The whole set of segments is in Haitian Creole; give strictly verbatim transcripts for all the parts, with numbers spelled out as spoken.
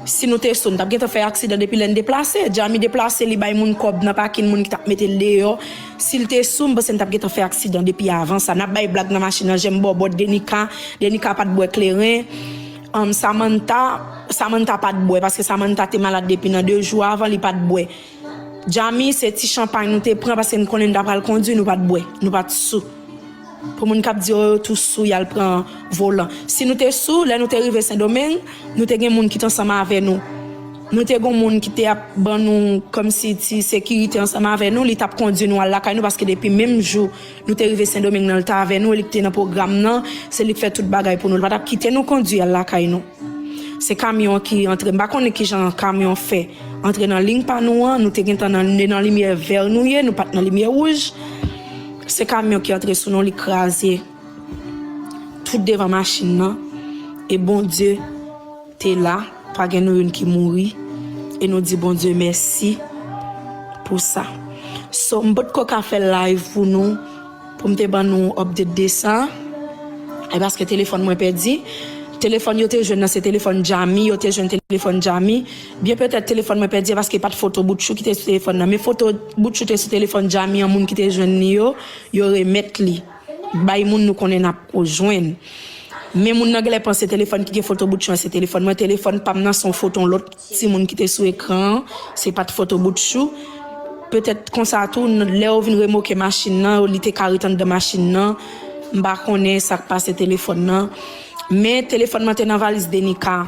Si nou te sou, nou t ap gentan fè aksidan depi lè n deplase. Jami deplase, li bay moun kòb nan pakin, moun ki t ap mete l deyò. Si l te sou, m panse n t ap gentan fè aksidan depi avan sa. N ap bay blag nan machin nan, Jèm Bòbòt, Denika. Denika pa t bwè kleren. Um, Samantha, Samantha pa t bwè, paske Samantha te malad depi nan de jou avan, li pa t bwè. Jami, se ti chanpay nou te pran, paske n konnen n ta pral kondui, nou pa t bwè, nou pa t sou. Pou moun k ap di, "Oh, yo tou sou, y al pran volan." Si nou te sou, lè nou te rive Sendomeng, nou te gen moun ki t ansanm avè nou. Nou te gen moun ki te ap ban nou kòmsi ti sekirite ansanm avè nou, li t ap kondui nou al lakay nou, paske depi menm jou nou te rive Sendomeng nan, li t avè nou, e li te nan pwogram nan, se li k fè tout bagay pou nou. Li pa t ap kite nou kondui al lakay nou. Se kamyon an ki antre. M pa konnen kijan kamyon fè antre nan liy pa nou an. Nou te gentan nan, nan limyè vè nou ye, nou pa t nan limyè wouj. Se kamyon ki antre sou nou, li kraze tout devan machin nan. E Bondye te la, pa gen nou youn ki mouri. E nou di Bondye mèsi pou sa. So, m potko ka fè live pou nou, pou m te ban nou update de sa. E paske telefòn mwen pèdi. Telefòn yo te jwenn nan, se telefòn Jami, yo te jwenn telefòn Jami. Byen petèt telefòn mwen pèdi, e paske pa t foto Boutchou ki te sou telefòn nan. Men foto Boutchou te sou telefòn Jami an, moun ki te jwenn li yo, yo remèt li bay moun nou konnen n ap ko jwenn. Men moun nan genlè panse telefòn ki gen foto Boutchou an, se telefòn mwen. Telefòn pa m nan se yon foto yon lòt timoun ki te sou ekran an, se pa t foto Boutchou. Petèt konsa tou, n-, lè yo vin remoke machin nan, li te ka ret anndan machin nan. M pa konnen sa k pase telefòn nan. Men telefòn nan te nan valiz Denika.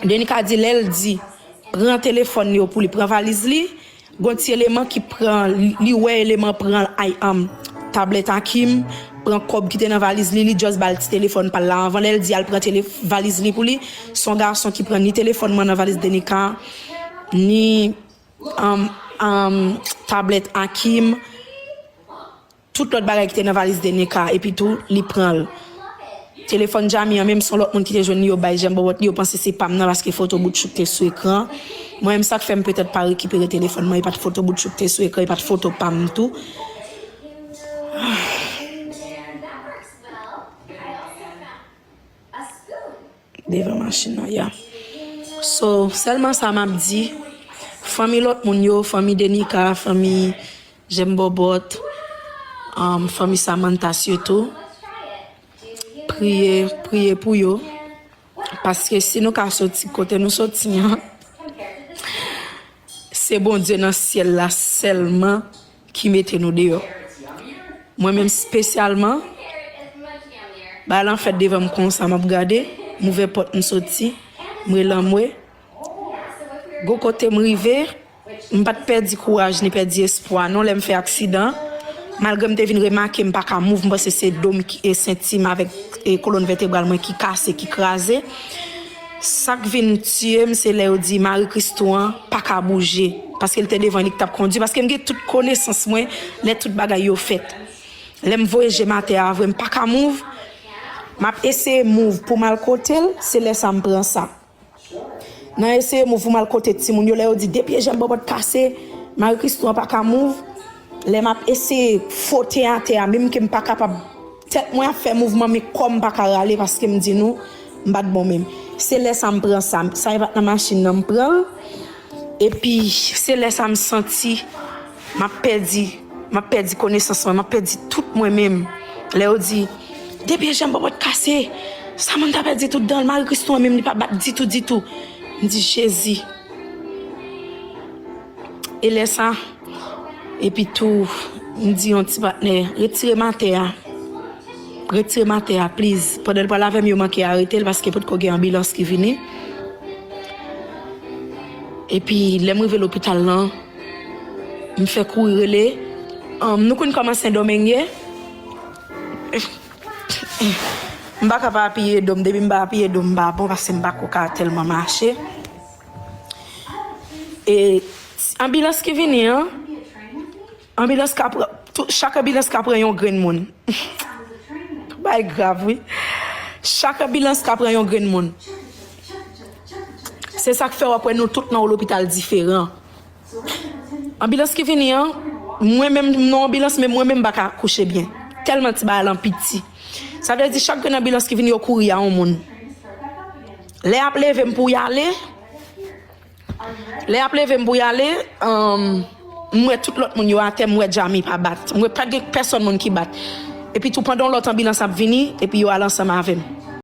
Denika di, lè l di, pran telefòn yo pou li pran valiz li, gon ti eleman ki pran, li, li wè eleman pran ay, um, tablèt Akim, pran kòb ki te nan valiz li, li just ba l ti telefòn pa l la. Anvan lè l di al pran tele-, valiz li pou li, se yon gason ki pran ni telefòn mwen nan valiz Denika, ni, um, um, tablèt Akim, tout lòt bagay ki te nan valiz Denika, epi tou, li pran l. Telefòn Jami an menm, se yon lòt moun ki te jwenn li, yo bay Jèm Bòbòt li, yo panse se pa m nan, paske foto Boutchou ki te sou ekran. Mwen menm, sa k fè m petèt pa rekipere telefòn mwen, e pa t foto Boutchou ki te sou ekran, e pa t foto pa m tou. Devan machin nan, ya. So, sèlman sa m ap di, fanmi lòt moun yo, fanmi Denika, fanmi Jèm Bòbòt, um, fanmi Samantha sitou, priye, priye pou yo. Paske si nou ka soti kote nou soti an, se Bondye nan syèl la sèlman ki mete nou deyò. Mwen menm espesyalman, bagay lan fèt devan m konsa, m ap gade, m ouvè pòt, m soti, m rele anmwe. Gon kote m rive, m pa t pèdi kouraj ni pèdi espwa non lè m fè aksidan. Malgre m te vin remake m pa ka mouv, m panse se do m ki, e senti m avèk, e kolòn vètebral mwen ki kase, ki kraze. Sa k vin tiye m, se lè yo di Marie Christo an pa ka bouje, paske l te devan li k t ap kondui, paske m gen tout konesans mwen lè tout bagay yo fèt. Lè m voye je m atè a vre, m pa ka mouv. M ap eseye mouv pou m al kote l, se lè sa m pran sa. Nan eseye mouv pou m al kote timoun yo, lè yo di de pye Jèm Bòbòt kase, Marie Christo an pa ka mouv. Lè m ap eseye fote atè a, menm ke m pa kapab, tèt mwen ap fè mouvman, men kò m pa ka rale paske m di nou, m pa t bon menm. Se lè sa m pran sa. Sa e pa t nan machin nan m pran l. Epi, se lè sa m santi m ap pèdi, m ap pèdi konesans mwen, m ap pèdi tout mwen menm. Lè yo di, de pye Jèm Bòbòt kase, Samantha pèdi tout dan l, Marie Christo an menm li pa bat ditou, ditou. M di, Jezi. E lè sa, epi tou, m di yon ti patnè, retire m atè a. Retire m atè a, please. Pandan l pral avè m, yo manke arete l paske potko gen anbilans ki vini. Epi, lè m rive lopital lan, m fè kouri rele. Ann, nou konn kòman Sendomeng ye. M pa ka pa apiye do m. Depi m pa apiye do m, m pa bon, paske m pa ko ka tèlman mache. E anbilans ki vini an, anbilans ka pran, tou, chak anbilans ka pran yon grenn moun. Bay grav, wi. Chak anbilans ka pran yon grenn moun. Se sa k fè w ap wè nou tout nan yon lopital diferan. Anbilans ki vini an, mwen menm, m nan anbilans, men mwen menm m pa ka kouche byen. Tèlman ti bagay lan piti. Sa vle di, chak grenn anbilans ki vini, yo kouri a yon moun. Lè y ap leve m pou y ale, Lè y ap leve m pou y ale, um, m wè tout lòt moun yo atè, m wè Jami pa bat. M wè pa gen pèsòn moun ki bat. Epi tou pandan yon lòt anbilans ap vini, epi yo al ansanm avè m.